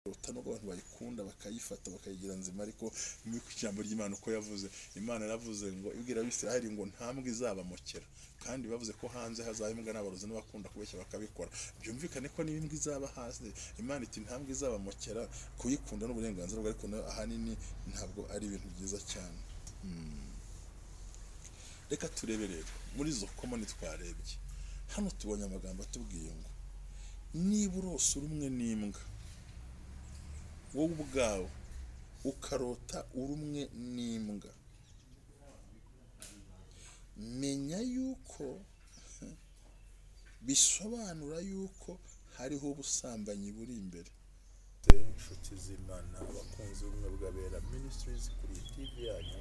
Nubwo abantu bayikunda bakayifata bakayigira nzima, ariko ku ijambo ry'Imana uko yavuze, Imana yaravuze ngo ibwira Abisirayeli ngo nta mbwa izabamokera, kandi bavuze ko hanze hazaba imbwa n'abarozi n'abakunda kubeshya bakabikora. Byumvikane ko niba imbwa izaba hanze, Imana iti nta mbwa izabamokera, kuyikunda n'uburenganzira bwe, ariko ahanini ntabwo ari ibintu byiza cyane. Reka turebe rero muri izo common twarebye hano, tubonye amagambo atubwiye ngo niba urose urumwe n'imbwa, wowe ubwawe ukarota urumwe n'imbwa, menya yuko bisobanura yuko hariho ubusambanyi buri imbere. Inshuti z'Imana, abakunzi b'Ubumwe bw'Abera Ministries, kuri iyi TV yanyu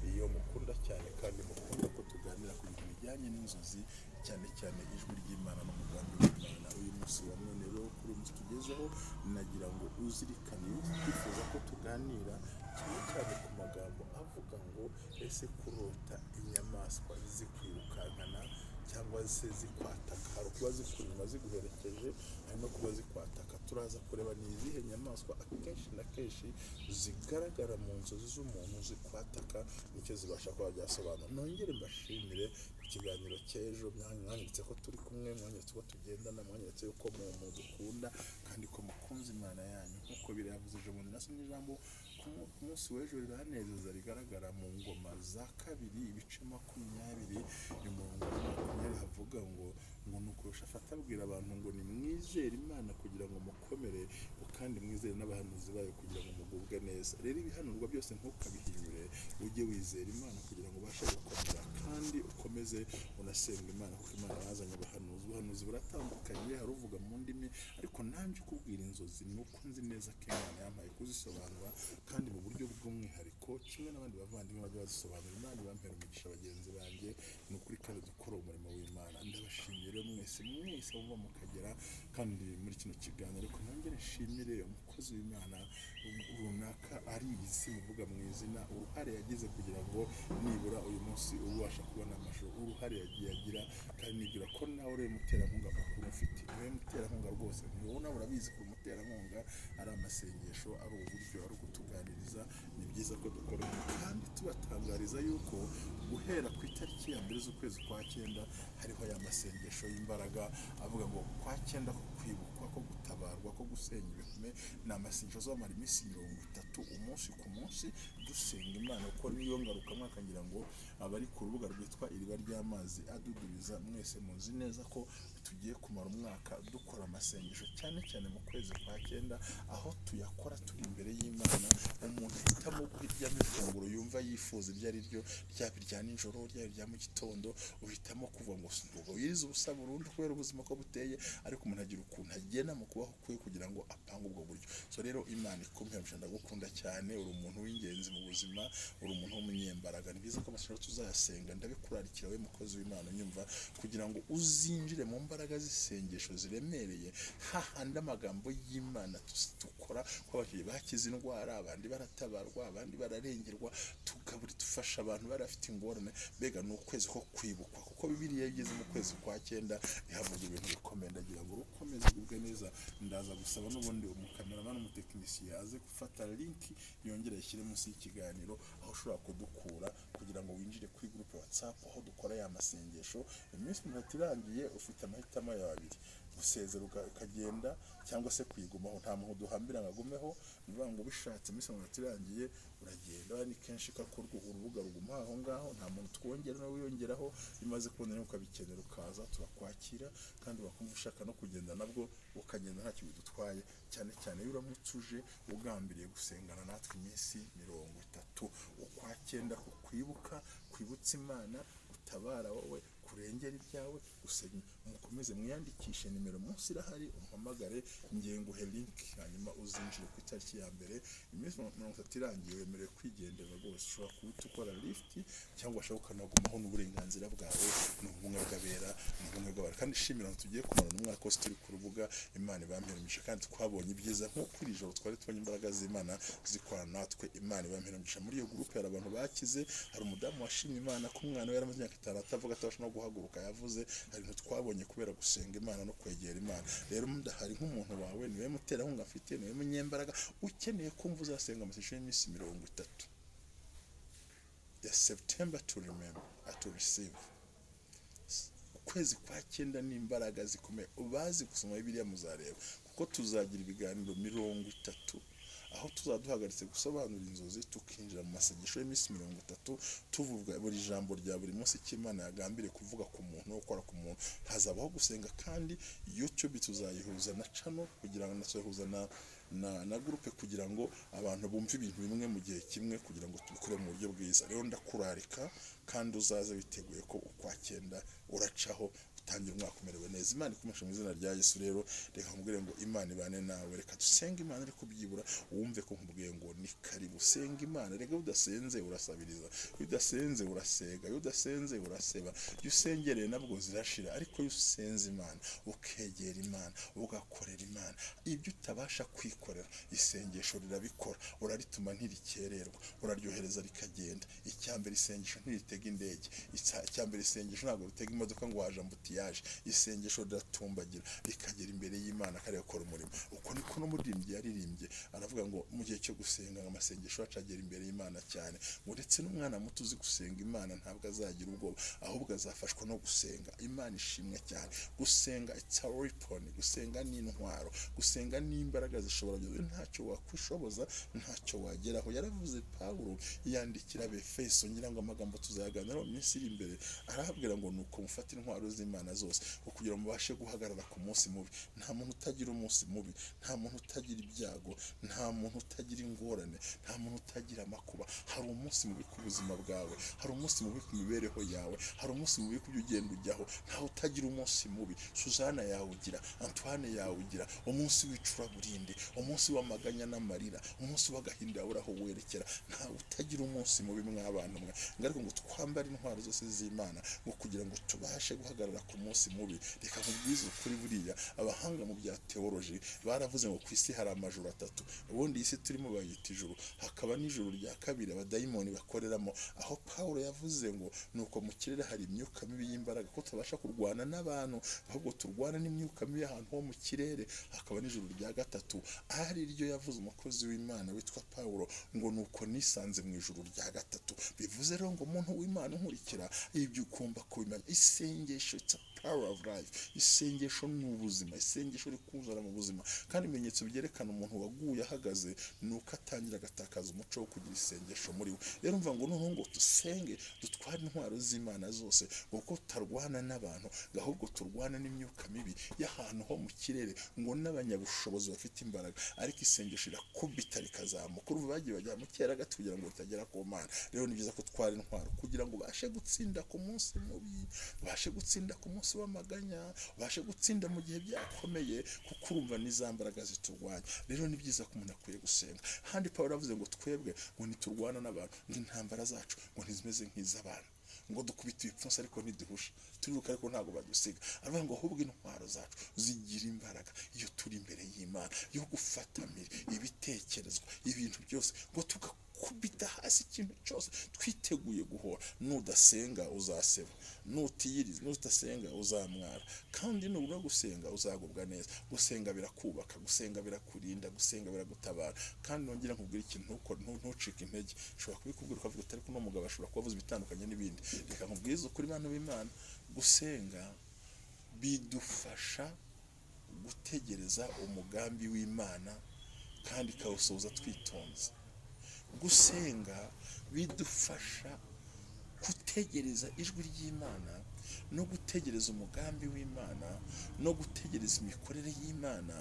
iyo mukunda cyane kandi mukunda ko tuganira ku bintu bijyanye n'inzozi, cyane cyane ijwi ry'Imana n'umugambi w'Imana. Uyu munsi wa none rero, kuri uyu munsi tugezeho, nagira ngo uzirikane, twifuza ko tuganira cyane cyane ku magambo avuga ngo: ese kurota inyamaswa zikwirukankana cyangwa se zikwataka? Hari ukuba zikuri inyuma ziguherekeje, hari no kuba zikwataka. Turaza kureba ni izihe nyamaswa akenshi na kenshi zigaragara mu nzozi z'umuntu zikwataka, nicyo zibasha kuba byasobanura. Nongere mbashimire ku kiganiro cy'ejo. Mwanyeretse ko turi kumwe, mwanyeretse ko tugendana, mwanyeretse yuko mu dukunda kandi ko mukunze Imana yanyu nk'uko biriya yavuze ejo bundi. Nasomye ijambo ku munsi w'ejo riranezeza, rigaragara mu Ngoma za Kabiri ibice 20, umurongo wa 20, havuga ngo nuko Yoshafati abwira abantu ngo: "Nimwizere Imana kugira ngo mukomere, ngo kandi mwizere n'abahanuzi bayo kugira ngo mugubwe neza." Rero ibihanurwa byose ntukabihinyure, ujye wizera Imana kugira ngo ubashe gukomera, kandi ukomeze unasenga Imana, kuko Imana yazanye abahanuzi. Ubuhanuzi buratandukanye, hari uvuga mu ndimi, ariko nanjye ukubwira inzozi ni uko nzi neza ko Imana yampaye kuzisobanura kandi mu buryo bw'umwihariko, kimwe n'abandi bavandimwe bajya bazisobanura. Imana ibampera umugisha, bagenzi banjye, ni ukuri, kandi dukora umurimo w'Imana. Ndabashimiye rero mwese mwese muva mukagera kandi muri kino kiganiro. Ariko nongere nshimire umukozi w'Imana runaka ari isi muvuga mu izina, uruhare yagize kugira ngo nibura uyu munsi ubasha kubona amashusho, uruhare yagiye agira, kandi nibwira ko nawe uri umuterankunga mukuru ufite, niwe muterankunga rwose, ni wowe, nawe urabizi ko umuterankunga ari amasengesho, ari uburyo, ari ukutuganiriza. Ni byiza ko dukora, kandi tubatangariza yuko guhera ku itariki ya 1 z'ukwezi kwa cyenda hariho ya masengesho y'imbaraga avuga ngo kwa cyenda ko kwibukwa, ko gutabarwa, ko gusenya ibihome. Ni amasengesho azamara iminsi 30, umunsi ku munsi dusenga Imana, kuko niyo ngarukamwaka. Ngira ngo abari ku rubuga rwitwa Iriba ry'Amazi Adudubiza mwese muzi neza ko tugiye kumara umwaka dukora amasengesho, cyane cyane mu kwezi kwa cyenda, aho tuyakora turi imbere y'Imana. Umuntu ahitamo guhiryamo ifunguro yumva yifuza iryo ari ryo, ryaba irya nijoro, ryaba irya mu gitondo. Uhitamo kuva ngo ngo wirize ubusa burundu kubera ubuzima ko buteye, ariko umuntu agira ukuntu agena mu kubaho kwe kugira ngo apange ubwo buryo. So rero Imana ikumpera, ndagukunda cyane, uri umuntu w'ingenzi mu buzima, uri umuntu w'umunyembaraga. Ni byiza ko amasengesho tuzayasenga. Ndabikurarikira we mukozi w'Imana unyumva, kugira ngo uzinjire mu mbaraga z'isengesho ziremereye, hahandi amagambo y'Imana dukora ko abakinnyi bakize indwara, abandi baratabarwa, abandi bararengerwa, tugaburi dufasha abantu bari bafite ingorane. Mbega ni ukwezi ko kwibukwa, kuko Bibiliya iyo igeze mu kwezi kwa cyenda ihavuga ibintu bikomeye. Ndagira ngo ukomeze ugubwe neza. Ndaza gusaba n'ubundi umukameramani, umutekinisiye, aze gufata link yongere ayishyire munsi y'ikiganiro, aho ushobora kudukura kugira ngo winjire kuri groupe WhatsApp aho dukora ya masengesho. Iminsi 30 irangiye, ufite amahitamo yawe abiri: gusezera ukagenda cyangwa se kuyigumaho. Nta muntu duhambira ngo agumeho. Ni ukuvuga ngo ubishatse, iminsi 30 irangiye uragenda. Ni kenshi ko urubuga ruguma aho ngaho, nta muntu twongera nawe wiyongeraho. Iyo umaze kubona rero ukabikenera ukaza, turakwakira, kandi wakumva ushaka no kugenda nabwo ukagenda, ntacyo bidutwaye, cyane cyane iyo uramutse uje ugambiriye gusengana natwe iminsi 30, ukwa cyenda kukwibuka, kwibutsa Imana, gutabara wowe, kurengera ibyawe, gusenga. Mukomeze mwiyandikishe, nimero munsi irahari, umpamagare ngenguhe link, hanyuma uzinjire ku itariki ya 1. Iminsi 30 irangiye wemerewe kwigendera rwose, ushobora kuba ukora lift cyangwa washaka ukanagumaho, n'uburenganzira bwawe. Ni ubumwe bw'abera, ni ubumwe bw'abera, kandi shimira tugiye kumarana umwaka wose turi ku rubuga. Imana ibampere imigisha, kandi twabonye ibyiza nk'uko iri joro twari tubonye imbaraga z'Imana zikorana natwe. Imana ibampere imigisha. Muri iyo groupe hari abantu bakize, hari umudamu washimye Imana ko umwana we yaramaze imyaka 5 atavuga, atabasha no guhaguruka yavuze, hari ibintu twabonye kubera gusenga Imana no kwegera Imana. Rero ndahari nk'umuntu wawe, niwe muterankunga mfite, niwe munyembaraga ukeneye kumva uzasenga amasengesho y'iminsi 30 ya September to remember to receive. Ukwezi kwa 9 n'imbaraga zikomeye. Ubazi gusoma Bibiliya muzareba, kuko tuzagira ibiganiro 30 aho tuzaduhagaritse gusobanura inzozi, tukinjira mu masengesho y'iminsi 30, tuvuga buri jambo rya buri munsi cy'Imana yagambiriye kuvuga ku muntu no gukora ku muntu. Hazabaho gusenga, kandi YouTube tuzayihuza na channel kugira ngo tuzayihuza na groupe kugira ngo abantu bumve ibintu bimwe mu gihe kimwe, kugira ngo tubikore mu buryo bwiza. Rero ndakurarika kandi uzaze witeguye ko ukwa 9 uracaho utangira umwaka umerewe neza. Imana ikumisha mu izina rya Yesu. Rero reka nkubwire ngo Imana ibane nawe, reka dusenge Imana, ariko byibura wumve ko nkubwiye ngo ni karibu. Senga Imana. Reka udasenze urasabiriza, iyo udasenze urasega, iyo udasenze uraseba, iyo usengereye nabwo zirashira. Ariko iyo usenze Imana, ukegera Imana, ugakorera Imana, ibyo utabasha kwikorera isengesho rirabikora. Urarituma ntirikererwa, uraryohereza rikagenda. Icyambere isengesho ntiritega indege, icyambere isengesho ntabwo ritega imodoka ngo waje ambutiyaje. Isengesho riratumbagira rikagera imbere y'Imana karikora umurimo. Uko niko n'umuririmbyi yaririmbye, aravuga ngo mu gihe cyo gusenga amasengesho yacu agera imbere y'Imana cyane, ngo ndetse n'umwana muto uzi gusenga Imana ntabwo azagira ubwoba, ahubwo azafashwa no gusenga. Imana ishimwe cyane. Gusenga it's a weapon, gusenga ni intwaro, gusenga ni imbaraga zishobora byose. Ntacyo wakwishoboza, ntacyo wageraho. Yaravuze Pawulo yandikira Abefeso, ngira ngo amagambo tuzayaganiraho mu minsi iri imbere, arababwira ngo nuko mufate intwaro z'Imana zose kugira ngo mubashe guhagarara ku munsi mubi. Nta muntu utagira umunsi mubi, nta muntu utagira ibyago, nta muntu utagira ingorane, nta muntu utagira amakuba. Hari umunsi mubi ku buzima bwawe, hari umunsi mubi ku mibereho yawe, hari umunsi mubi ku byo ugenda ujyaho. Ntawe utagira umunsi mubi. Suzana yawugira, Antoine yawugira, umunsi w'icuraburindi, umunsi w'amaganya n'amarira, umunsi w'agahinda uraho werekera. Ntawe utagira umunsi mubi mw'abantu mwe. Ariko ngo twambare intwaro zose z'Imana ngo kugira ngo tubashe guhagarara ku munsi mubi. Reka nkubwize ukuri, buriya abahanga mu bya theology baravuze ngo ku isi hari amajuru 3. Ubundi isi turimo bayita ijuru, hakaba n'ijuru rya kabiri abadayimoni bakoreramo, aho Pawulo yavuze ngo nuko mu kirere hari imyuka mibi y'imbaraga, ko tubasha kurwana n'abantu ahubwo turwana n'imyuka mibi ahantu ho mu kirere. Hakaba n'ijuru rya 3 ahari iryo yavuze umukozi w'Imana witwa Pawulo ngo nuko nisanze mu ijuru rya 3. Bivuze rero ngo umuntu w'Imana nkurikira ibyo ugomba kubimenya. Isengesho it's a power of life. Isengesho ni ubuzima, isengesho rikuzana mu buzima. Kandi ibimenyetso byerekana umuntu waguye ahagaze nuko atangira agatakaza umuco wo kugira isengesho muri we. Rero mva ngo noneho ngo dusenge, dutware intwaro z'Imana zose, kuko tutarwana n'abantu, ahubwo turwana n'imyuka mibi y'ahantu ho mu kirere, ngo n'abanyabushobozi bafite imbaraga. Ariko isengesho rirakubita rikazamuka. Urumva bagiye bajya mu cyeragati kugira ngo ritagera ku Mana. Rero ni byiza ko twara intwaro kugira ngo ubashe gutsinda ku munsi mubi, ubashe gutsinda ku munsi w'amaganya, ubashe gutsinda mu gihe byakomeye, kuko urumva n'izambaraga ziturwanya. Rero ni byiza ko umuntu akwiye gusenga. Handi Pawulo avuze ngo twebwe ngo ntiturwana n'abantu, ngo intambara zacu ngo ntizimeze nk'iz'abantu, ngo dukubita ibipfunsi ariko ntiduhusha, turiruka ariko ntabwo badusiga. Aravuga ngo ahubwo intwaro zacu zigira imbaraga iyo turi imbere y'Imana, yo gufatamira ibitekerezwa ibintu byose, ngo tugakubita hasi ikintu cyose twiteguye guhora. Nudasenga uzaseba, nutiyiriza, nudasenga uzamwara, kandi nubura gusenga uzagubwa neza. Gusenga birakubaka, gusenga birakurinda, gusenga biragutabara. Kandi nongera nkubwira ikintu, ntucike intege. Ushobora kubikubwira ukavuga utari kuno mugabo ashobora kubavuza ibitandukanye n'ibindi. Reka nkubwize ukuri bantu b'Imana, gusenga bidufasha gutegereza umugambi w'Imana kandi ikawusohoza twitonze. Gusenga bidufasha gutegereza ijwi ry'Imana no gutegereza umugambi w'Imana no gutegereza imikorere y'Imana.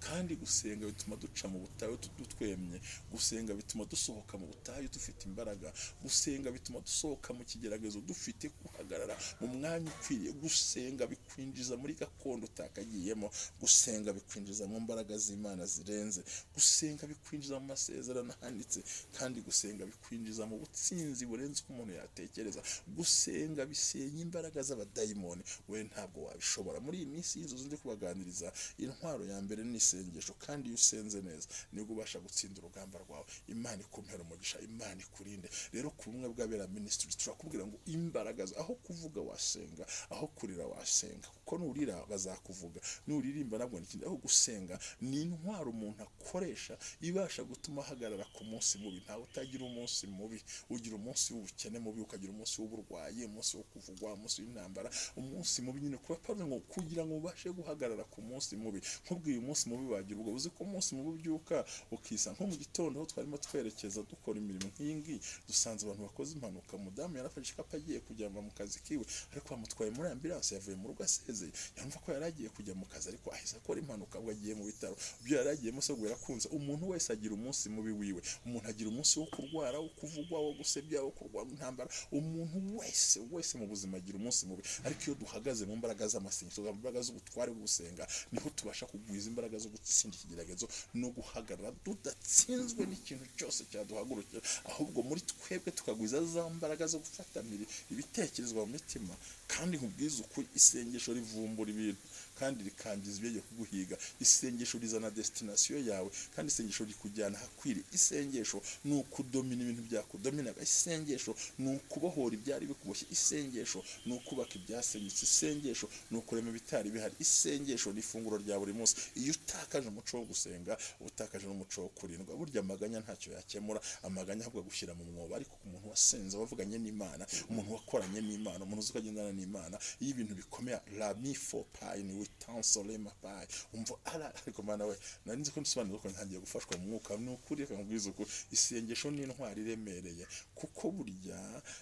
Kandi gusenga bituma duca mu butayu dutwemye, gusenga bituma dusohoka mu butayu dufite imbaraga, gusenga bituma dusohoka mu kigeragezo dufite guhagarara mu mwanya ukwiriye, gusenga bikwinjiza muri gakondo utakagiyemo, gusenga bikwinjiza mu mbaraga z'Imana zirenze, gusenga bikwinjiza mu masezerano ahanitse, kandi gusenga bikwinjiza mu butsinzi burenze uko umuntu yatekereza. Gusenga bisenya imbaraga z'abadayimoni. z'abadayimoni, we ntabwo wabishobora. Muri iyi minsi y'inzozi ndi kubaganiriza, intwaro ya mbere ni isengesho, kandi iyo usenze neza nibwo ubasha gutsinda urugamba rwawe. Imana ikumpera umugisha, Imana ikurinde. Rero ku Bumwe bw'Abera Ministries turakubwira ngo imbaraga, aho kuvuga wasenga, aho kurira wasenga, kuko nurira bazakuvuga, nuririmba nabwo ni ikindi. Aho gusenga ni intwaro umuntu akoresha ibasha gutuma ahagarara ku munsi mubi. Ntawe utagira umunsi mubi. Ugira umunsi w'ubukene mubi, ukagira umunsi w'uburwayi, umunsi wo kuvugwa, umunsi w'intambara, umunsi mubi nyine. Kuba Pawulo ngo kugira ngo ubashe guhagarara ku munsi mubi, nkubwiye umunsi mubi wagira ubwo uzi ko umunsi mubi ubyuka ukisa nko mu gitondo aho twarimo twerekeza dukora imirimo nk'iyi ngiyi, dusanze abantu bakoze impanuka. Umudamu yarafashe ikapu agiye kujya mu kazi kiwe, ariko bamutwaye muri ambulance, yavuye mu rugo asezeye, yumva ko yari agiye kujya mu kazi, ariko ahise akora impanuka ubwo agiye mu bitaro. Ibyo yari agiyemo se birakunze. Umuntu wese agira umunsi mubi wiwe. Umuntu agira umunsi wo kurwara, wo kuvugwa, wo gusebya, wo kurwara intambara. Umuntu wese wese mu buzima agira umunsi mubi, ariko iyo duhagaze mu mbaraga z'amasengesho, mu mbaraga z'ubutware bwo gusenga, niho tubasha kugwiza imbaraga zo gutsinda ikigeragezo no guhagarara tudatsinzwe n'ikintu cyose cyaduhagurukira, ahubwo muri twebwe tukagwiza za mbaraga zo gufatamira ibitekerezo mu mitima. Kandi nkubwize ukuri, isengesho rivumbura ibintu kandi rikangiza ibyo kuguhiga. Isengesho rizana destination yawe, kandi isengesho rikujyana ahakwiriye. Isengesho ni ukudomina ibintu byakudominaga. Isengesho ni ukubohora ibyari bikuboshye. Isengesho ni ukubaka ibyasenyutse. Isengesho ni ukurema ibitari bihari. Isengesho ni ifunguro rya buri munsi. Iyo utakaje umuco wo gusenga, uba utakaje n'umuco wo kurindwa. Burya amaganya ntacyo yakemura, amaganya ahubwo agushyira mu mwobo. Ariko ku muntu wasenze, wavuganye n'Imana, umuntu wakoranye n'Imana, umuntu uzi ko agendana n'Imana, iyo ibintu bikomeye rami fo payi ni witansole mapayi umva ara. Ariko Mana we, nari nzi ko nsobanura ko ntangiye gufashwa mu mwuka. Ni ukuri, reka nkubwize ukuri, isengesho ni intwari iremereye, kuko burya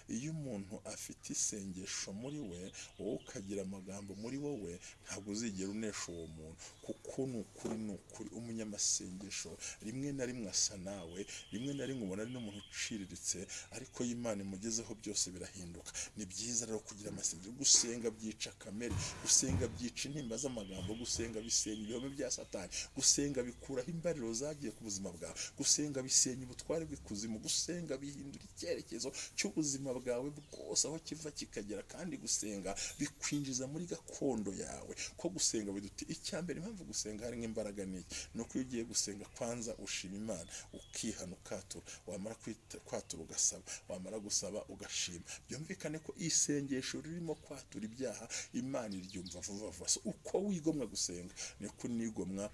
iyo umuntu afite isengesho muri we, wowe ukagira amagambo muri wowe, ntabwo uzigera unesha uwo muntu. Kuko ni ukuri, ni ukuri, umunyamasengesho rimwe na rimwe asa nawe, rimwe na rimwe ubona ari n'umuntu uciriritse, ariko iyo Imana imugezeho byose birahinduka. Ni byiza rero kugira amasengesho. Gusenga byica kamere, gusenga byica intimba z'amagambo, gusenga bisenya ibihome bya Satani, gusenga bikuraho imbariro zagiye ku buzima bwawe, gusenga bisenya ubutware bw'ikuzimu, gusenga bihindura icyerekezo cy'ubuzima bwawe bwose aho kiva kikagera, kandi gusenga bikwinjiza muri gakondo yawe. Ko gusenga biduti icyambere, impamvu gusenga hari nk'imbaraga ni iki? Ni uko iyo ugiye gusenga kwanza ushima Imana, ukihana, ukatura, wamara kwatura ugasaba, wamara gusaba ugashima. Byumvikane ko isengesho ririmo kwatura ibyaha Imana iryumva vuba vuba. So, uko wigomwa gusenga niko unigomwa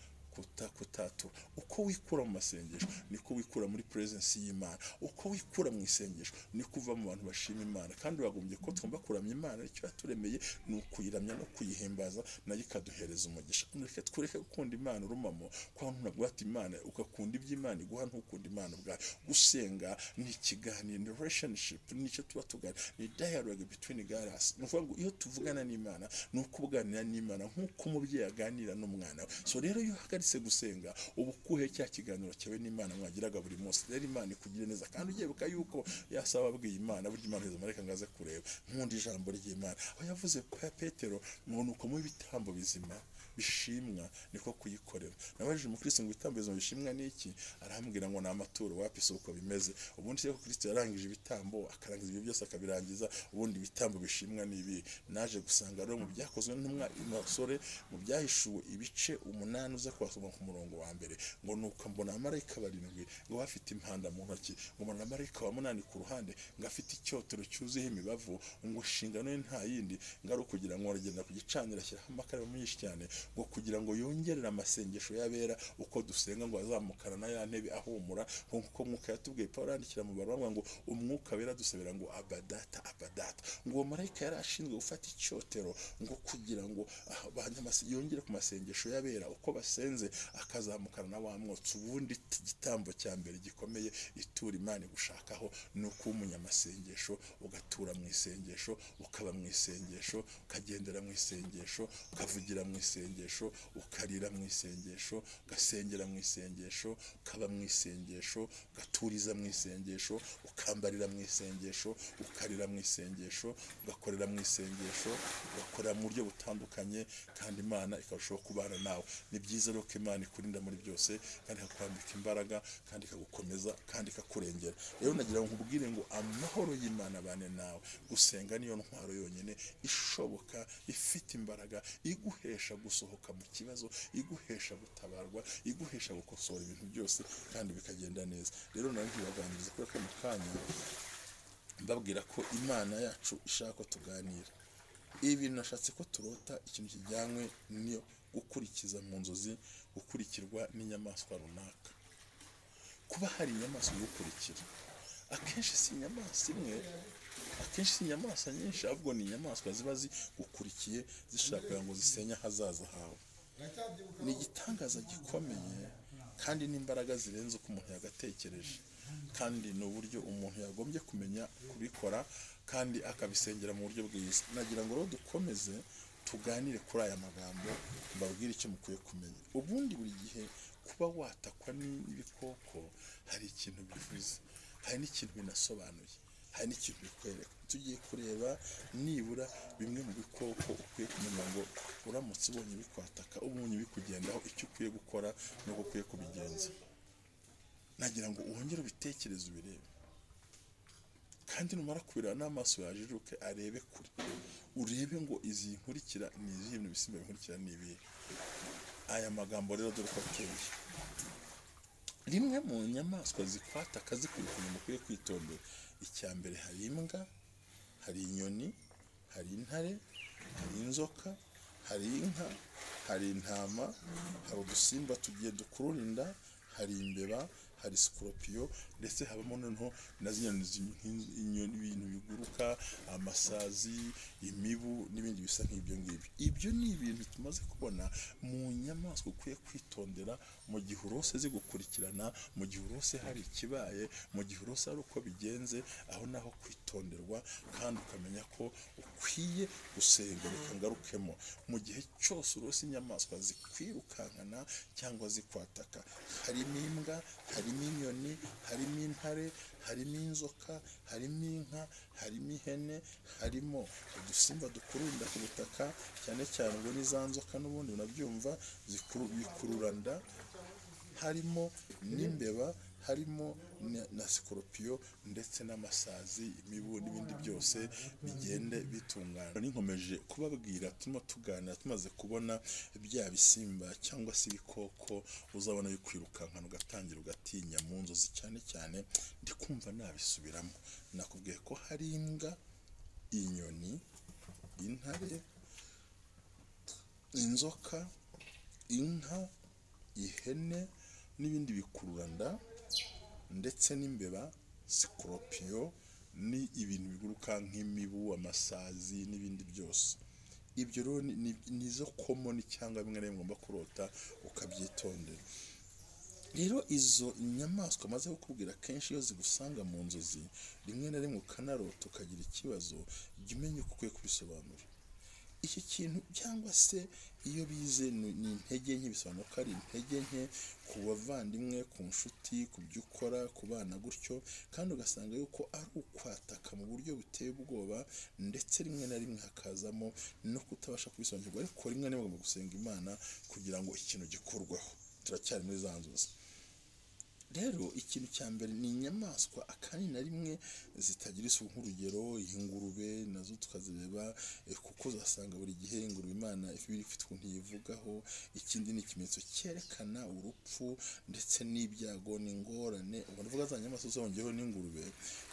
kutatura. Uko wikura mu masengesho niko wikura muri presence y'Imana. Uko wikura mu isengesho niko uva mu bantu bashima Imana. Kandi bagombye ko tugomba kuramya Imana, icyo yaturemeye ni ukuyiramya no kuyihimbaza, nayo ikaduhereza umugisha. Reka twureke gukunda Imana urumamo, kwa ntabwo ati Imana ugakunda iby'Imana iguha, ntukunda Imana ubwayo. Gusenga ni ikiganiro, ni relationship, nicyo tuba tuganira, ni dialogue between God and us. Ni ukuvuga ngo iyo tuvugana n'Imana ni ukuganira n'Imana nk'uko umubyeyi aganira n'umwana we. So rero iyo uhagaritse gusenga, uba ukuhe cya kiganiro cyawe n'Imana mwagiraga buri munsi. Rero Imana ikugire neza, kandi ugiye yuko yasaba abwiye Imana, burya Imana iheza marayika ngo aze kureba. Nkunda ijambo ry'Imana aho yavuze Petero ngo nuko mu ibitambo bizima bishimwa niko kuyikorera. Nabajije umukristo ngo ibitambo bizima bishimwa ni iki? Arambwira ngo ni amaturo. Wapi, si uko bimeze. Ubundi se ko Kristo yarangije ibitambo, akarangiza ibyo byose akabirangiza, ubundi ibitambo bishimwa ni ibi? Naje gusanga rero mu Byakozwe n'Intumwa, basore, mu Byahishuwe ibice 8, uza kuhasoma ku murongo wa mbere, ngo nuko mbona abamarayika barindwi ngo bafite impanda mu ntoki, ngo mbona marayika wa munani ku ruhande ngo afite icyotero cyuzuyeho imibavu, ngo inshingano ye nta yindi ngo ari ukugira ngo aragenda ku gicaniro ashyiraho amakara menshi cyane, ngo kugira ngo yongerere amasengesho y'abera uko dusenga, ngo azamukana na ya ntebe ahumura, nk'uko Mwuka yatubwiye. Paul yandikira mu Baroma ngo Umwuka Wera dusabira ngo "Abba Data, Abba Data." Ngo uwo marayika yari ashinzwe gufata icyotero ngo kugira ngo yongere ku masengesho y'abera uko basenze, akazamukana na wa mwotsi. Ubundi igitambo cya mbere gikomeye itura Imana igushakaho ni ukuba umunyamasengesho, ugatura mu isengesho, ukaba mu isengesho, ukagendera mu isengesho, ukavugira mu isengesho. isengesho, ukarira mu isengesho, ugasengera mu isengesho, ukaba mu isengesho, ugaturiza mu isengesho, ukambarira mu isengesho, ukarira mu isengesho, ugakorera mu isengesho, ugakorera mu buryo butandukanye, kandi Imana ikarushaho kubana nawe. Ni byiza rero ko Imana ikurinda muri byose, kandi ikakwambika imbaraga, kandi ikagukomeza, kandi ikakurengera. Rero nagira ngo nkubwire ngo amahoro y'Imana abane nawe. Gusenga niyo ntwaro yonyine ishoboka, ifite imbaraga, iguhesha gusohoka mu kibazo, iguhesha gutabarwa, iguhesha gukosora ibintu byose kandi bikagenda neza. Rero nawe ntibaganiriza kuri kano kanya mbabwira ko Imana yacu ishaka ko tuganira. Ibi bintu nashatse ko turota ikintu kijyanywe niyo gukurikiza mu nzozi, gukurikirwa n'inyamaswa runaka. Kuba hari inyamaswa igukurikira, akenshi si inyamaswa imwe, akenshi si inyamaswa nyinshi, ahubwo ni inyamaswa ziba zigukurikiye zishaka kugira ngo zisenye ahazaza hawe. Ni igitangaza gikomeye kandi n'imbaraga zirenze uko umuntu yagatekereje, kandi ni uburyo umuntu yagombye kumenya kubikora kandi akabisengera mu buryo bwiza. Nagira ngo rero dukomeze tuganire kuri aya magambo, mbabwire icyo mukwiye kumenya. Ubundi buri gihe kuba watakwa n'ibikoko hari ikintu bivuze, hari n'ikintu binasobanuye, hari n'ikintu bikwereka. Tugiye kureba nibura bimwe mu bikoko ukwiye kumenya ngo uramutse ubonye bikwataka, ubonye bikugendaho, icyo ukwiye gukora n'uko ukwiye kubigenza. Nagira ngo wongere ubitekereze, ubirebe, kandi numara kubireba n'amaso yajijuke arebe kure, urebe ngo izi nkurikira ni izihe, ibintu bisimba binkurikira ni ibihe. Aya magambo rero dore uko ateye. Rimwe mu nyamaswa zikwataka zikurikirana mukwiye kwitondera, icya mbere hari imbwa, hari inyoni, hari intare, hari inzoka, hari inka, hari intama, hari udusimba tugiye dukurura inda, hari imbeba, hari sikoropiyo, ndetse habamo noneho na zino inyoni, ibintu biguruka, amasazi, imibu n'ibindi bisa nk'ibyo ngibyo. Ibyo ni ibintu tumaze kubona mu nyamaswa ukwiye kwitondera mu gihe urose zigukurikirana, mu gihe urose hari ikibaye, mu gihe urose hari uko bigenze, aho naho kwitonderwa, kandi ukamenya ko ukwiye gusenga. Reka ngarukemo, mu gihe cyose urose inyamaswa zikwirukankana cyangwa zikwataka, harimo imbwa, harimo inyoni, harimo intare, harimo inzoka, harimo inka, harimo ihene, harimo udusimba dukururanda ku butaka, cyane cyane ubwo ni za nzoka n'ubundi unabyumva bikururanda, harimo n'imbeba, harimo na sikoropiyo ndetse n'amasazi, imibu n'ibindi byose bigende bitungana. Ninkomeje kubabwira, turimo tuganira tumaze kubona bya bisimba cyangwa se ibikoko uzabona bikwirukankana ugatangira ugatinya mu nzozi. Cyane cyane ndi kumva nabisubiramo, nakubwiye ko hari imbwa, inyoni, intare, inzoka, inka, ihene n'ibindi bikururanda, ndetse n'imbeba, sikoropiyo, ni ibintu biguruka nk'imibu, amasazi n'ibindi byose. Ibyo rero ni zo common cyangwa bimwe na bimwe ugomba kurota ukabyitondera. Rero izo nyamaswa maze kukubwira, kenshi iyo zigusanga mu nzozi, rimwe na rimwe ukanarota ukagira ikibazo, jya umenya uko ukwiye kubisobanura iki kintu. Cyangwa se iyo bize ni intege nke, bisobanura ko ari intege nke ku bavandimwe, ku nshuti, ku byo ukora, ku bana gutyo, kandi ugasanga yuko ari ukwataka mu buryo buteye ubwoba, ndetse rimwe na rimwe hakazamo no kutabasha kubisobanukirwa. Ariko rimwe na rimwe ugomba gusenga Imana kugira ngo ikintu gikorweho. Turacyari muri za nzozi. Rero ikintu cya mbere ni inyamaswa akanini na rimwe zitagira isuku, nk'urugero ingurube nazo tukazireba, kuko uzasanga buri gihe ingurube Imana ifite ukuntu yivugaho. Ikindi ni ikimenyetso cyerekana urupfu ndetse n'ibyago n'ingorane, ubwo ndavuga za nyamaswa zongeyeho n'ingurube.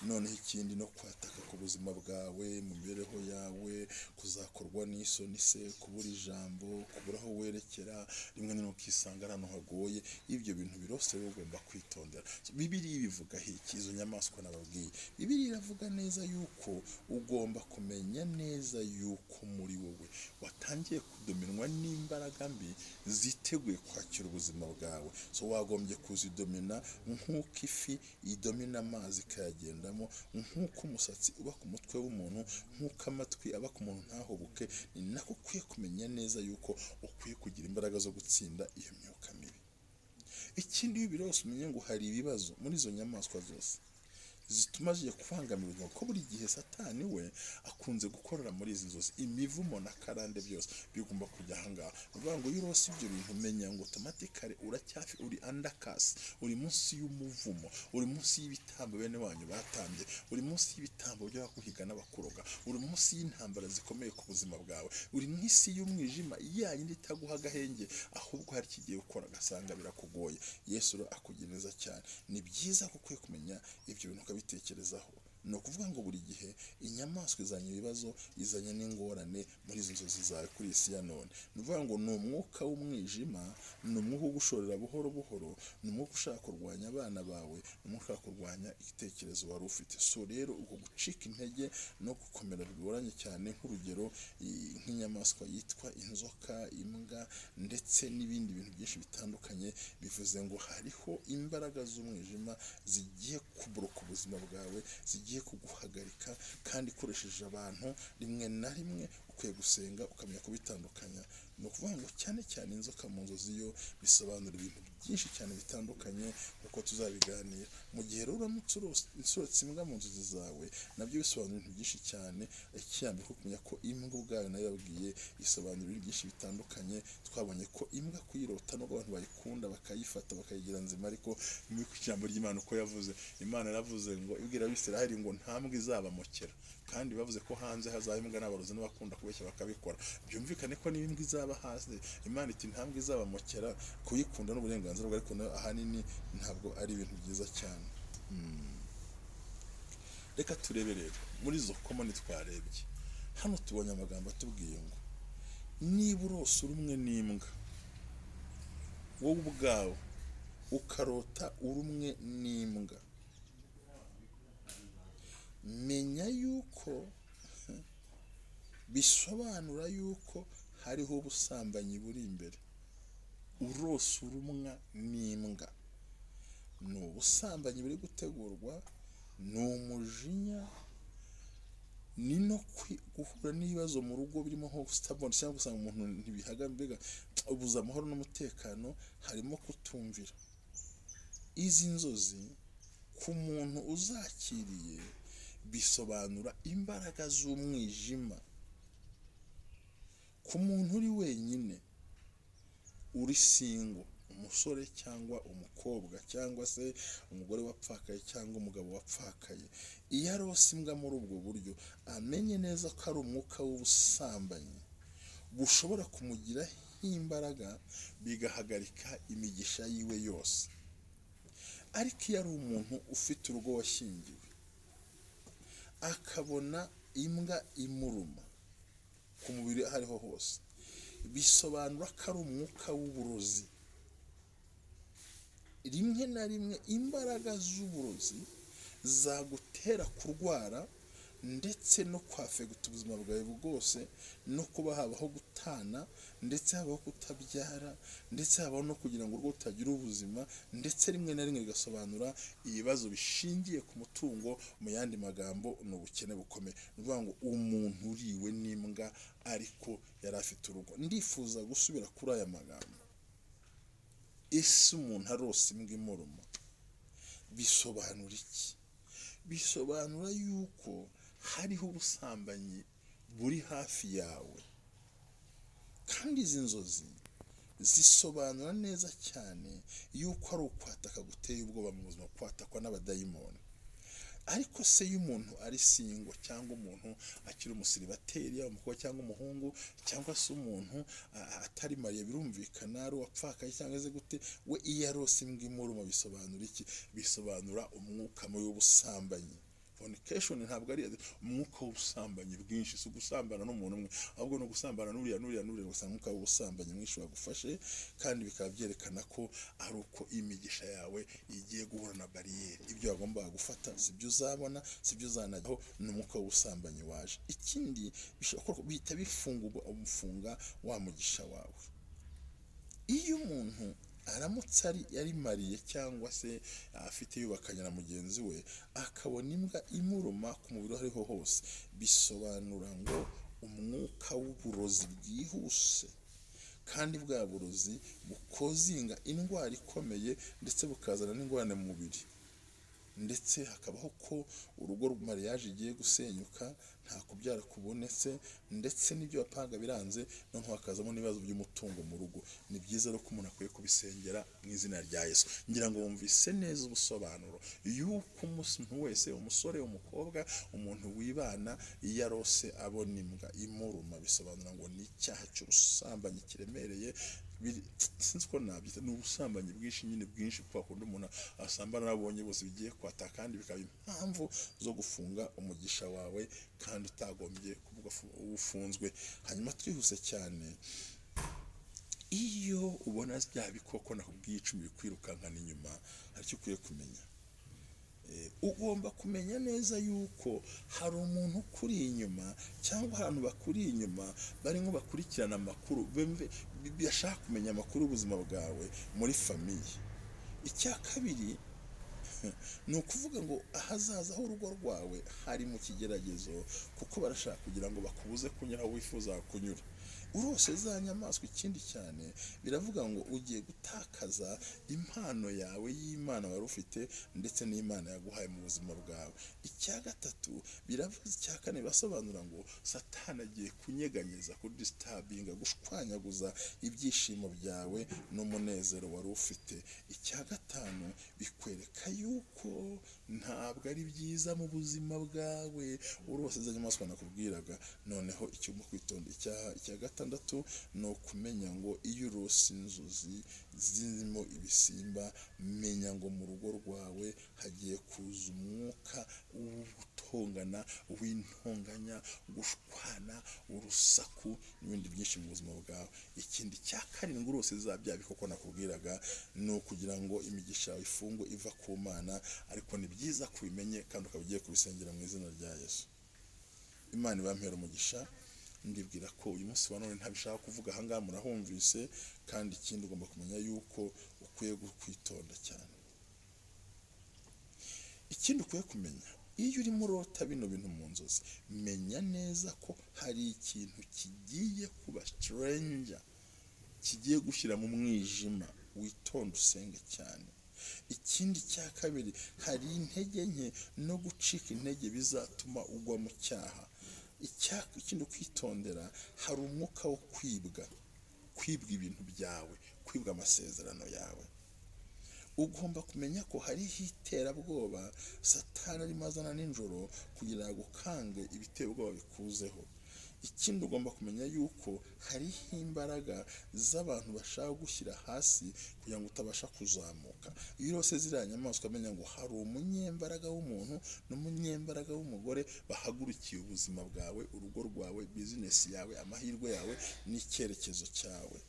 Noneho ikindi no kwataka ku buzima bwawe, mu mibereho yawe, kuzakorwa n'isoni se, kubura ijambo, kubura aho werekera, rimwe na rimwe ukisanga ari ahantu hagoye. Ibyo bintu birose rero ugomba kwitondera. Bibiliya ibivuga iki? Izo nyamaswa nababwiye, Bibiliya iravuga neza yuko ugomba kumenya neza yuko muri wowe watangiye kudominwa n'imbaraga mbi ziteguye kwakira ubuzima bwawe. So wagombye kuzidomina nk'uko ifi idomina amazi ikayagendamo, nk'uko umusatsi uba ku mutwe w'umuntu, nk'uko amatwi aba ku muntu ntahubuke. Ni nako ukwiye kumenya neza yuko ukwiye kugira imbaraga zo gutsinda iyo myuka mibi. Ikindi, iyo ubirose umenye ngo hari ibibazo muri izo nyamaswa zose zituma zigiye kubangamira ubuzima, kuko buri gihe Satani we akunze gukorera muri izi nzozi. Imivumo na karande byose bigomba kujya ahangaha. Ni ukuvuga ngo iyo urose ibyo bintu, umenya ngo automatically uracyafi uri under curse, uri munsi y'umuvumo, uri munsi y'ibitambo bene wanyu batambye, uri munsi y'ibitambo by'abakuhiga n'abakuroga, uri munsi y'intambara zikomeye ku buzima bwawe, uri mu isi y'umwijima ya yindi itaguha agahenge, ahubwo hari ikigiye gukora agasanga birakugoye. Yesu rero akugira neza cyane. Ni byiza ko ukwiye kumenya ibyo bintu ukabitekerezaho. Ni ukuvuga ngo buri gihe inyamaswa izanye ibibazo, izanye n'ingorane muri izi nzozi zawe kuri iyi si ya none. Ni ukuvuga ngo ni umwuka w'umwijima, ni umwuka ugushorera buhoro buhoro, ni umwuka ushaka kurwanya abana bawe, ni umwuka ushaka kurwanya igitekerezo wari ufite. So rero uko gucika intege no gukomera bigoranye cyane, nk'urugero nk'inyamaswa yitwa inzoka, imbwa ndetse n'ibindi bintu byinshi bitandukanye, bivuze ngo hariho imbaraga z'umwijima zigiye kuburoka ubuzima bwawe, zigiye kuguhagarika, kandi ikoresheje abantu. Rimwe na rimwe ukwiye gusenga ukamenya kubitandukanya. Ni ukuvuga ngo cyane cyane inzoka mu nzozi yo bisobanura ibintu byinshi cyane bitandukanye, nk'uko tuzabiganira. Mu gihe rero uramutse usoretse imbwa mu nzozi zawe, nabyo bisobanura ibintu byinshi cyane. Icyambere ko kumenya ko imbwa ubwayo nayo yabwiye isobanura ibintu byinshi bitandukanye. Twabonye ko imbwa kuyirota, nubwo abantu bayikunda bakayifata bakayigira nzima, ariko muri ijambo ry'Imana uko yavuze, Imana yaravuze ngo ibwira Abisiraheli ngo nta mbwa izabamokera, kandi bavuze ko hanze hazaba imbwa n'abarozi n'abakunda kubeshya bakabikora. Byumvikane ko niba imbwa izaba hanze, Imana iti nta mbwa izabamokera, kuyikunda n'uburenganzira bwe, ariko nayo ahanini ntabwo ari ibintu byiza cyane. Reka turebe rero muri izo common twarebye hano. Tubonye amagambo atubwiye ngo niba urose urumwe n'imbwa, wowe ubwawe ukarota urumwe n'imbwa, menya yuko bisobanura yuko hariho ubusambanyi buri imbere. Urose urumwa n'imbwa, ni ubusambanyi buri gutegurwa, ni umujinya, ni no guhura n'ibibazo mu rugo birimo nko stubborn, cyangwa gusanga umuntu ntibihaga, mbega ubuza amahoro n'umutekano, harimo kutumvira. Izi nzozi ku muntu uzakiriye bisobanura imbaraga z'umwijima. Ku muntu uri wenyine, uri single, umusore cyangwa umukobwa, cyangwa se umugore wapfakaye cyangwa umugabo wapfakaye, iyo arose imbwa muri ubwo buryo, amenye neza ko ari umwuka w'ubusambanyi bushobora kumugiraho imbaraga, bigahagarika imigisha yiwe yose. Ariko iyo ari umuntu ufite urugo washyingiwe, akabona imbwa imuruma ku mubiri aho ariho hose, bisobanura ko ari umwuka w'uburozi. Rimwe na rimwe imbaraga z'uburozi zagutera kurwara ndetse no kwafekita ubuzima bwawe bwose, no kuba habaho gutana, ndetse habaho kutabyara, ndetse habaho no kugira ngo urugo rutagira ubuzima, ndetse rimwe na rimwe bigasobanura ibibazo bishingiye ku mutungo. Mu yandi magambo, ni ubukene bukomeye. Ni ukuvuga ngo umuntu uriwe n'imbwa ariko yari afite urugo. Ndifuza gusubira kuri aya magambo. Ese umuntu arose imbwa imuruma bisobanura iki? Bisobanura yuko hariho ubusambanyi buri hafi yawe, kandi izi nzozi zisobanura neza cyane yuko ari ukwataka guteye ubwoba mu buzima, kwatakwa n'abadayimoni. Ariko se iyo umuntu ari single, cyangwa umuntu akiri umusiribateri, yaba umukobwa cyangwa umuhungu, cyangwa se umuntu atari marié, birumvikana ari uwapfakaye cyangwa se gute, we iyo arose imbwa imuruma bisobanura iki? Bisobanura umwuka mubi w'ubusambanyi, fornication. Ntabwo ari umwuka w'ubusambanyi bwinshi, si ugusambana n'umuntu umwe, ahubwo ni ugusambana n'uriya n'uriya n'uriya. Gusa umwuka w'ubusambanyi mwinshi wagufashe, kandi bikaba byerekana ko ari uko imigisha yawe igiye guhura na bariyeri. Ibyo wagombaga gufata sibyo uzabona, sibyo uzanajyaho, ni umwuka w'ubusambanyi waje. Ikindi bishobora bihita bifungurwa umufunga wa mugisha wawe. Iyo umuntu aramutse ari mariye cyangwa se afite yubakanye na mugenzi we, akabona imbwa imuruma ku mubiri aho ariho hose, bisobanura ngo umwuka w'uburozi bwihuse, kandi bwa burozi bukozinga indwara ikomeye ndetse bukazana n'ingorane mu mubiri, ndetse hakabaho ko urugo mariage igiye gusenyuka, nta kubyara kubonetse, ndetse n'ibyo bapanga biranze, noneho hakazamo n'ibibazo by'umutungo mu rugo. Ni byiza rero ko umuntu akwiye kubisengera mu izina rya Yesu. Ngira ngo wumvise neza ubusobanuro y'uko umuntu wese, umusore, umukobwa, umuntu wibana, iyo arose abona imbwa imuruma, bisobanura ngo ni icyaha cy'ubusambanyi kiremereye. Sinzi ko nabyita, ni ubusambanyi bwinshi nyine bwinshi, kuko akunda umuntu asambana n'abonye bose, bigiye kwata, kandi bikaba impamvu zo gufunga umugisha wawe kandi utagombye kuvuga ufunzwe. Hanyuma twihuse cyane, iyo ubona bya bikoko nakubwiye 10 bikwirukankana inyuma, hari icyo ukwiye kumenya. Ugomba kumenya neza yuko hari umuntu ukuri inyuma cyangwa ahantu bakuri inyuma barimo bakurikirana amakuru, bashaka kumenya amakuru y'ubuzima bwawe muri famiye. Icya kabiri ni ukuvuga ngo ahazaza h'urugo rwawe hari mu kigeragezo, kuko barashaka kugira ngo bakubuze kunyura aho wifuza kunyura. Urose za nyamaswa. Ikindi cyane biravuga ngo ugiye gutakaza impano yawe y'Imana wari ufite ndetse n'Imana yaguhaye mu buzima bwawe. Icya gatatu biravuze, icya kane birasobanura ngo Satani agiye kunyeganyeza, kudistabinga, gushwanyaguza ibyishimo byawe n'umunezero wari ufite. Icya gatanu bikwereka yuko ntabwo ari byiza mu buzima bwawe. Urose za nyamaswa nakubwiraga. Noneho icyo ugomba kwitonda, icya gatandatu ni ukumenya ngo iyo urose inzozi zirimo ibisimba, menya ngo mu rugo rwawe hagiye kuza umwuka w'ugutongana, w'intonganya, gushwana, urusaku n'ibindi byinshi mu buzima bwawe. Ikindi cya karindwi urose za bya bikoko nakubwiraga, ni ukugira ngo imigisha yawe ifungwe iva ku Mana, ariko ni byiza kubimenye kandi ukaba ugiye kubisengera mu izina rya Yesu. Imana ibampera umugisha. Ndibwira ko uyu munsi wa none ntabishaka kuvuga ahangaha, murahumvise. Kandi ikindi ugomba kumenya yuko ukwiye kwitonda cyane. Ikindi ukwiye kumenya, iyo urimo urota bino bintu mu nzozi, menya neza ko hari ikintu kigiye kuba stranger, kigiye gushyira mu mwijima, witonde usenge cyane. Ikindi cya kabiri, hari intege nke no gucika intege bizatuma ugwa mu cyaha. Ikindi kwitondera, hari umwuka wo kwibwa, kwibwa ibintu byawe, kwibwa amasezerano yawe. Ugomba kumenya ko hariho iterabwoba Satani arimo azana nijoro kugira ngo agukange ibiteye ubwoba bikuzeho. Ikindi ugomba kumenya yuko hariho imbaraga z'abantu bashaka gushyira hasi kugira ngo utabasha kuzamuka. Iyo urose ziriya nyamaswa, menya ngo hari umunyembaraga w'umuntu n'umunyembaraga w'umugore bahagurukiye ubuzima bwawe, urugo rwawe, bizinesi yawe, amahirwe yawe n'icyerekezo cyawe.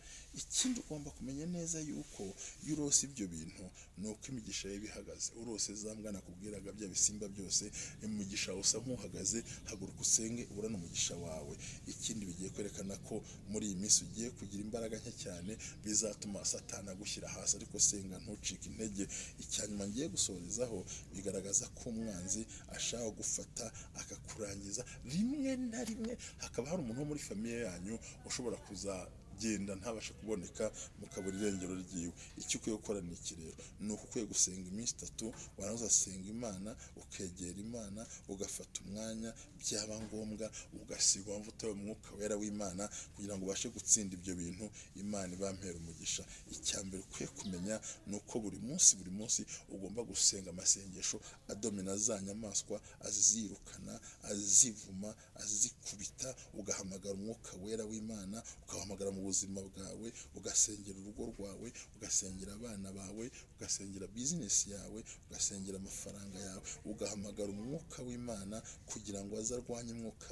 Ikindi ugomba kumenya neza yuko iyo urose ibyo bintu, ni uko imigisha yawe ihagaze. Urose za mbwa nakubwiraga, bya bisimba byose, imigisha yawe usa nk'uhagaze, haguruka usenge uburane umugisha wawe. Ikindi bigiye kwerekana ko muri iyi minsi ugiye kugira imbaraga nke cyane, bizatuma Satani agushyira hasi, ariko senga ntucike intege. Icya nyuma ngiye gusorezaho, bigaragaza ko umwanzi ashaka gufata akakurangiza. Rimwe na rimwe hakaba hari umuntu wo muri famiye yanyu ushobora kuzagenda ntabashe kuboneka, mukabura irengero ryiwe. Icyo ukwiye gukora ni iki rero, ni uko ukwiye gusenga iminsi 3, warangiza ugasenga Imana, ukegera Imana, ugafata umwanya, byaba ngombwa ugasigwa amavuta y'umwuka wera w'Imana kugira ngo ubashe gutsinda ibyo bintu. Imana ibampera umugisha. Icya mbere ukwiye kumenya ni uko buri munsi ugomba gusenga amasengesho adomina za nyamaswa, azirukana, azivuma, azikubita, ugahamagara umwuka wera w'Imana, ukahamagara mu buzima bwawe, ugasengera urugo rwawe, ugasengera abana bawe, ugasengera bizinesi yawe, ugasengera amafaranga yawe, ugahamagara umwuka w'Imana kugira ngo aze arwanye umwuka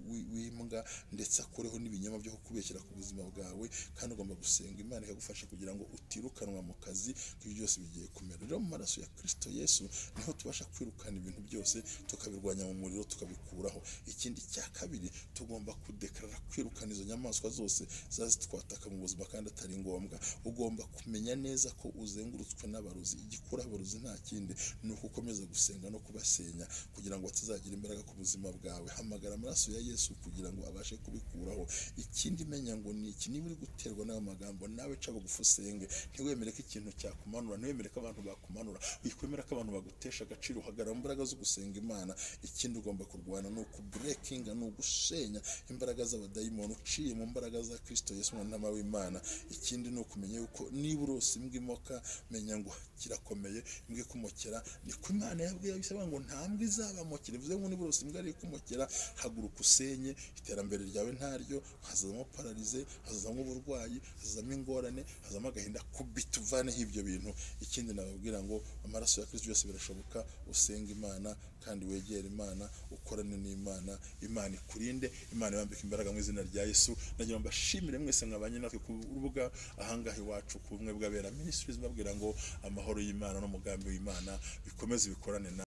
w'imbwa, ndetse akureho n'ibinyoma byo kukubeshyera ku buzima bwawe. Kandi ugomba gusenga Imana ikagufasha kugira ngo utirukanwa mu kazi, ibyo byose bigiye kumera. Rero mu maraso ya Kristo Yesu niho tubasha kwirukana ibintu byose, tukabirwanya mu muriro, tukabikuraho. Ikindi cya kabiri, tugomba kudekarara kwirukana izo nyamaswa zose zazitwataka mu buzima kandi atari ngombwa. Ugomba kumenya neza ko uzengurutswe n'abarozi. Igikura abarozi nta kindi ni uko ukomeza gusenga no kubasenya kugira ngo batazagira imbaraga ku buzima bwawe. Hamagara amaraso ya Yesu kugira ngo abashe kubikuraho. Ikindi menya ngo ni iki, niba uri guterwa n'ayo magambo nawe ca bugufi usenge. Ntiwemere ko ikintu cyakumanura, ntiwemere ko abantu bakumanura, wikwemera ko abantu bagutesha agaciro. Uhagarara mu mbaraga zo gusenga Imana. Ikindi ugomba kurwana ni ukuburekinga, ni ugusenya imbaraga z'abadayimoni uciye mu mbaraga za Kristo Yesu umwana w'Imana. Ikindi ni ukumenya yuko niba urose imbwa imoka, menya ngo kirakomeye, imbwa ikumokera. Niko Imana yabwiye Abisirayeli ngo nta mbwa izabamokera. Bivuze ngo niba urose imbwa ari ikumokera, haguruka usenye, iterambere ryawe ntaryo, hazazamo pararize, hazazamo uburwayi, hazazamo ingorane, hazazamo agahinda, kubita uvaneho ibyo bintu. Ikindi nababwira ngo amaraso ya Kristo byose birashoboka. Usenga Imana kandi wegere Imana, ukorane n'Imana, Imana ikurinde, Imana ibambike imbaraga mu izina rya Yesu. Nagira ngo mbashimire mwese mwabanye natwe ku rubuga ahangaha iwacu ku Bumwe bw'Abera Ministries, mbabwira ngo amahoro y'Imana n'umugambi w'Imana bikomeze bikorane na